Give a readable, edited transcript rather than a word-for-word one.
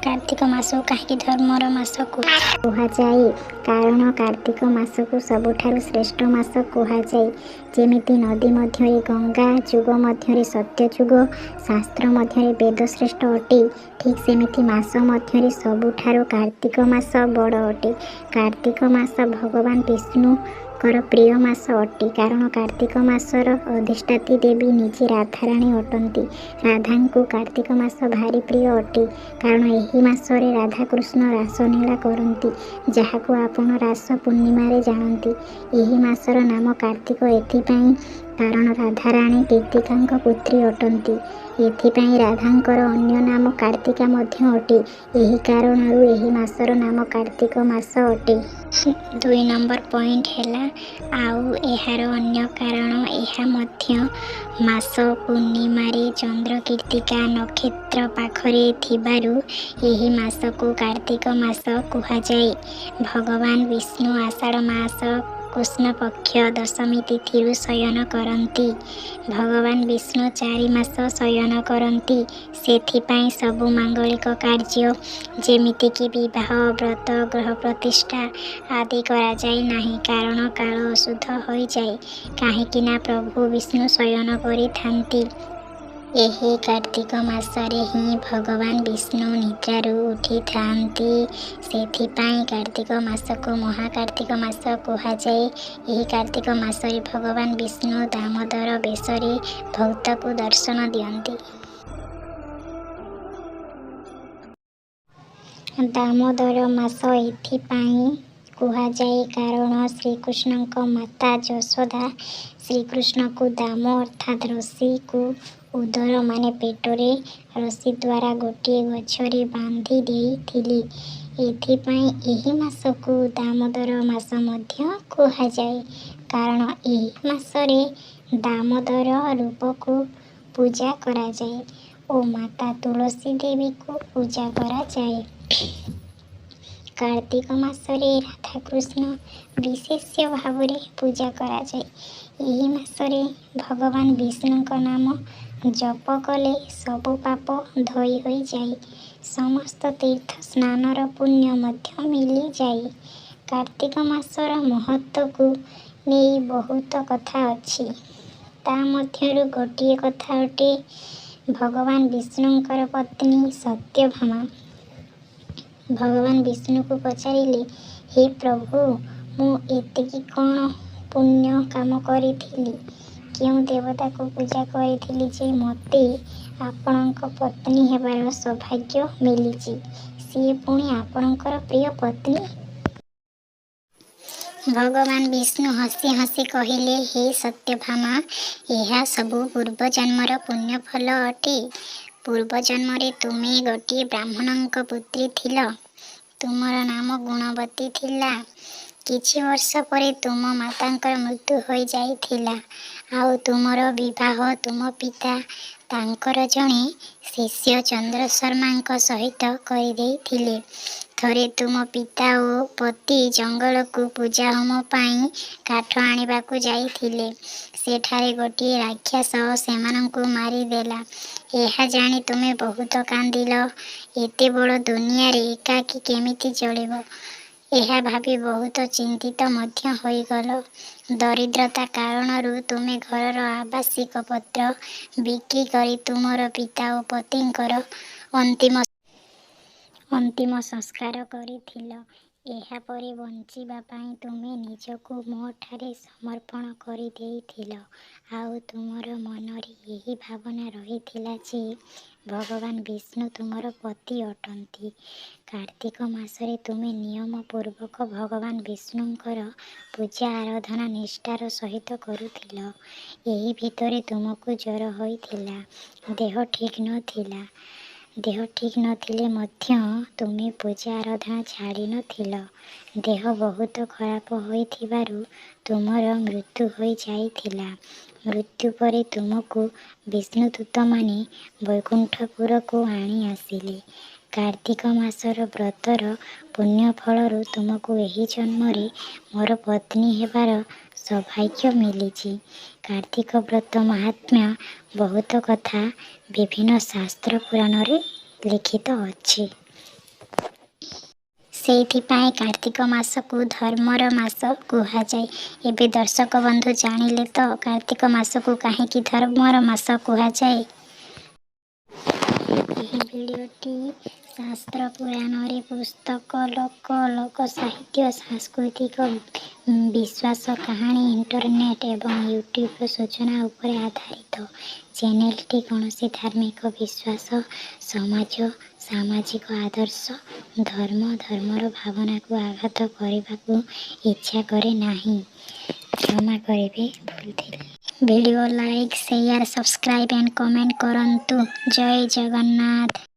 କାର୍ତ୍ତିକ ମାସକୁ କାହିଁକି ଧର୍ମର ମାସ କୁହାଯାଏ? କାରଣ କାର୍ତ୍ତିକ ମାସକୁ ସବୁଠାରୁ ଶ୍ରେଷ୍ଠ ମାସ କୁହାଯାଏ। ଯେମିତି ନଦୀ ମଧ୍ୟରେ ଗଙ୍ଗା, ଯୁଗ ମଧ୍ୟରେ ସତ୍ୟଯୁଗ, ଶାସ୍ତ୍ର ମଧ୍ୟରେ ବେଦ ଶ୍ରେଷ୍ଠ ଅଟେ, ଠିକ୍ ସେମିତି ମାସ ମଧ୍ୟରେ ସବୁଠାରୁ କାର୍ତ୍ତିକ ମାସ ବଡ଼ ଅଟେ। କାର୍ତ୍ତିକ ମାସ ଭଗବାନ ବିଷ୍ଣୁଙ୍କର ପ୍ରିୟ ମାସ ଅଟେ। କାରଣ କାର୍ତ୍ତିକ ମାସର ଅଧିଷ୍ଠାତ୍ରୀ ଦେବୀ ନିଜେ ରାଧାରାଣୀ ଅଟନ୍ତି। ରାଧାଙ୍କୁ କାର୍ତ୍ତିକ ମାସ ଭାରି ପ୍ରିୟ ଅଟେ। କାରଣ ଏହି ମାସରେ ରାଧାକୃଷ୍ଣ ରାସଲୀଳା କରନ୍ତି, ଯାହାକୁ ଆପଣ ରାସ ପୂର୍ଣ୍ଣିମାରେ ଜାଣନ୍ତି। ଏହି ମାସର ନାମ କାର୍ତ୍ତିକ ଏଥିପାଇଁ କାରଣ ରାଧାରାଣୀ କୀର୍ତ୍ତିକାଙ୍କ ପୁତ୍ରୀ ଅଟନ୍ତି। ଏଥିପାଇଁ ରାଧାଙ୍କର ଅନ୍ୟ ନାମ କାର୍ତ୍ତିକା ମଧ୍ୟ ଅଟେ। ଏହି କାରଣରୁ ଏହି ମାସର ନାମ କାର୍ତ୍ତିକ ମାସ ଅଟେ। 2 ନମ୍ବର ପଏଣ୍ଟ ହେଲା, ଆଉ ଏହାର ଅନ୍ୟ କାରଣ ଏହା ମଧ୍ୟ ମାସ ପୂର୍ଣ୍ଣିମାରେ ଚନ୍ଦ୍ର କୀର୍ତ୍ତିକା ନକ୍ଷତ୍ର ପାଖରେ ଥିବାରୁ ଏହି ମାସକୁ କାର୍ତ୍ତିକ ମାସ କୁହାଯାଏ। ଭଗବାନ ବିଷ୍ଣୁ ଆଷାଢ଼ ମାସ କୃଷ୍ଣପକ୍ଷ ଦଶମୀ ତିଥିରୁ ଶୟନ କରନ୍ତି। ଭଗବାନ ବିଷ୍ଣୁ 4 ମାସ ଶୟନ କରନ୍ତି। ସେଥିପାଇଁ ସବୁ ମାଙ୍ଗଳିକ କାର୍ଯ୍ୟ ଯେମିତିକି ବିବାହ, ବ୍ରତ, ଗ୍ରହ ପ୍ରତିଷ୍ଠା ଆଦି କରାଯାଏ ନାହିଁ, କାରଣ କାଳ ଅଶୁଦ୍ଧ ହୋଇଯାଏ, କାହିଁକିନା ପ୍ରଭୁ ବିଷ୍ଣୁ ଶୟନ କରିଥାନ୍ତି। ଏହି କାର୍ତ୍ତିକ ମାସରେ ହିଁ ଭଗବାନ ବିଷ୍ଣୁ ନିଦ୍ରାରୁ ଉଠିଥାନ୍ତି। ସେଥିପାଇଁ କାର୍ତ୍ତିକ ମାସକୁ ମହାକାର୍ତ୍ତିକ ମାସ କୁହାଯାଏ। ଏହି କାର୍ତ୍ତିକ ମାସରେ ଭଗବାନ ବିଷ୍ଣୁ ଦାମୋଦର ବେଶରେ ଭକ୍ତକୁ ଦର୍ଶନ ଦିଅନ୍ତି। ଦାମୋଦର ମାସ ଏଥିପାଇଁ କୁହାଯାଏ କାରଣ ଶ୍ରୀକୃଷ୍ଣଙ୍କ ମାତା ଯଶୋଦା ଶ୍ରୀକୃଷ୍ଣଙ୍କୁ ଦାମ ଅର୍ଥାତ୍ ରଶିକୁ ଉଦର ମାନେ ପେଟରେ ରଶି ଦ୍ୱାରା ଗୋଟିଏ ଗଛରେ ବାନ୍ଧି ଦେଇଥିଲେ। ଏଥିପାଇଁ ଏହି ମାସକୁ ଦାମୋଦର ମାସ ମଧ୍ୟ କୁହାଯାଏ, କାରଣ ଏହି ମାସରେ ଦାମୋଦର ରୂପକୁ ପୂଜା କରାଯାଏ ଓ ମାତା ତୁଳସୀ ଦେବୀଙ୍କୁ ପୂଜା କରାଯାଏ। କାର୍ତ୍ତିକ ମାସରେ ରାଧାକୃଷ୍ଣ ବିଶେଷ ଭାବରେ ପୂଜା କରାଯାଏ। ଏହି ମାସରେ ଭଗବାନ ବିଷ୍ଣୁଙ୍କ ନାମ ଜପ କଲେ ସବୁ ପାପ ଧୋଇ ହୋଇଯାଏ। ସମସ୍ତ ତୀର୍ଥ ସ୍ନାନର ପୁଣ୍ୟ ମଧ୍ୟ ମିଳିଯାଏ। କାର୍ତ୍ତିକ ମାସର ମହତ୍ତ୍ୱକୁ ନେଇ ବହୁତ କଥା ଅଛି। ତା ମଧ୍ୟରୁ ଗୋଟିଏ କଥା ଅଟେ, ଭଗବାନ ବିଷ୍ଣୁଙ୍କର ପତ୍ନୀ ସତ୍ୟଭାମା ଭଗବାନ ବିଷ୍ଣୁଙ୍କୁ ପଚାରିଲେ, ହେ ପ୍ରଭୁ, ମୁଁ ଏତିକି କ'ଣ ପୁଣ୍ୟ କାମ କରିଥିଲି, କେଉଁ ଦେବତାକୁ ପୂଜା କରିଥିଲି ଯେ ମୋତେ ଆପଣଙ୍କ ପତ୍ନୀ ହେବାର ସୌଭାଗ୍ୟ ମିଳିଛି, ସିଏ ପୁଣି ଆପଣଙ୍କର ପ୍ରିୟ ପତ୍ନୀ? ଭଗବାନ ବିଷ୍ଣୁ ହସି ହସି କହିଲେ, ହେ ସତ୍ୟଭାମା, ଏହା ସବୁ ପୂର୍ବଜନ୍ମର ପୁଣ୍ୟଫଳ ଅଟେ। ପୂର୍ବଜନ୍ମରେ ତୁମେ ଗୋଟିଏ ବ୍ରାହ୍ମଣଙ୍କ ପୁତ୍ରୀ ଥିଲ। ତୁମର ନାମ ଗୁଣବତୀ ଥିଲା। କିଛି ବର୍ଷ ପରେ ତୁମ ମାତାଙ୍କର ମୃତ୍ୟୁ ହୋଇଯାଇଥିଲା, ଆଉ ତୁମର ବିବାହ ତୁମ ପିତା ତାଙ୍କର ଜଣେ ଶିଷ୍ୟ ଚନ୍ଦ୍ରଶର୍ମାଙ୍କ ସହିତ କରିଦେଇଥିଲେ। ଥରେ ତୁମ ପିତା ଓ ପତି ଜଙ୍ଗଲକୁ ପୂଜା ହୋମ ପାଇଁ କାଠ ଆଣିବାକୁ ଯାଇଥିଲେ। ସେଠାରେ ଗୋଟିଏ ରାକ୍ଷସ ସେମାନଙ୍କୁ ମାରିଦେଲା। ଏହା ଜାଣି ତୁମେ ବହୁତ କାନ୍ଦିଲ। ଏତେ ବଡ଼ ଦୁନିଆରେ ଏକାକୀ କେମିତି ଚଳିବ, ଏହା ଭାବି ବହୁତ ଚିନ୍ତିତ ମଧ୍ୟ ହୋଇଗଲ। ଦରିଦ୍ରତା କାରଣରୁ ତୁମେ ଘରର ଆସବାବପତ୍ର ବିକ୍ରି କରି ତୁମର ପିତା ଓ ପତିଙ୍କର ଅନ୍ତିମ ସଂସ୍କାର କରିଥିଲ। ଏହାପରେ ବଞ୍ଚିବା ପାଇଁ ତୁମେ ନିଜକୁ ମୋଠାରେ ସମର୍ପଣ କରିଦେଇଥିଲ। ଆଉ ତୁମର ମନରେ ଏହି ଭାବନା ରହିଥିଲା ଯେ ଭଗବାନ ବିଷ୍ଣୁ ତୁମର ପତି ଅଟନ୍ତି। କାର୍ତ୍ତିକ ମାସରେ ତୁମେ ନିୟମ ପୂର୍ବକ ଭଗବାନ ବିଷ୍ଣୁଙ୍କର ପୂଜା ଆରାଧନା ନିଷ୍ଠାର ସହିତ କରୁଥିଲ। ଏହି ଭିତରେ ତୁମକୁ ଜ୍ୱର ହୋଇଥିଲା, ଦେହ ଠିକ୍ ନଥିଲା। ଦେହ ଠିକ୍ ନଥିଲେ ମଧ୍ୟ ତୁମେ ପୂଜା ଆରାଧନା ଛାଡ଼ିନଥିଲ। ଦେହ ବହୁତ ଖରାପ ହୋଇଥିବାରୁ ତୁମର ମୃତ୍ୟୁ ହୋଇଯାଇଥିଲା। ମୃତ୍ୟୁ ପରେ ତୁମକୁ ବିଷ୍ଣୁଦୂତମାନେ ବୈକୁଣ୍ଠପୁରକୁ ଆଣି ଆସିଲେ। କାର୍ତ୍ତିକ ମାସର ବ୍ରତର ପୁଣ୍ୟଫଳରୁ ତୁମକୁ ଏହି ଜନ୍ମରେ ମୋର ପତ୍ନୀ ହେବାର ସୌଭାଗ୍ୟ ମିଳିଛି। କାର୍ତ୍ତିକ ବ୍ରତ ମାହାତ୍ମ୍ୟ ବହୁତ କଥା ବିଭିନ୍ନ ଶାସ୍ତ୍ର ପୁରାଣରେ ଲିଖିତ ଅଛି। ସେଇଥିପାଇଁ କାର୍ତ୍ତିକ ମାସକୁ ଧର୍ମର ମାସ କୁହାଯାଏ। ଏବେ ଦର୍ଶକ ବନ୍ଧୁ, ଜାଣିଲେ ତ କାର୍ତ୍ତିକ ମାସକୁ କାହିଁକି ଧର୍ମର ମାସ କୁହାଯାଏ? ଏହି ଭିଡ଼ିଓଟି ଶାସ୍ତ୍ର ପୁରାଣରେ ପୁସ୍ତକ, ଲୋକ ସାହିତ୍ୟ, ସାଂସ୍କୃତିକ ବିଶ୍ୱାସ, କାହାଣୀ, ଇଣ୍ଟରନେଟ୍ ଏବଂ ୟୁଟ୍ୟୁବର ସୂଚନା ଉପରେ ଆଧାରିତ। ଚ୍ୟାନେଲଟି କୌଣସି ଧାର୍ମିକ ବିଶ୍ୱାସ, ସମାଜ, ସାମାଜିକ ଆଦର୍ଶ, ଧର୍ମ, ଧର୍ମର ଭାବନାକୁ ଆଘାତ କରିବାକୁ ଇଚ୍ଛା କରେ ନାହିଁ। କ୍ଷମା କରିବେ, ଭୁଲ ଥିଲେ। Video like, share, subscribe and comment କରନ୍ତୁ। ଜୟ ଜଗନ୍ନାଥ।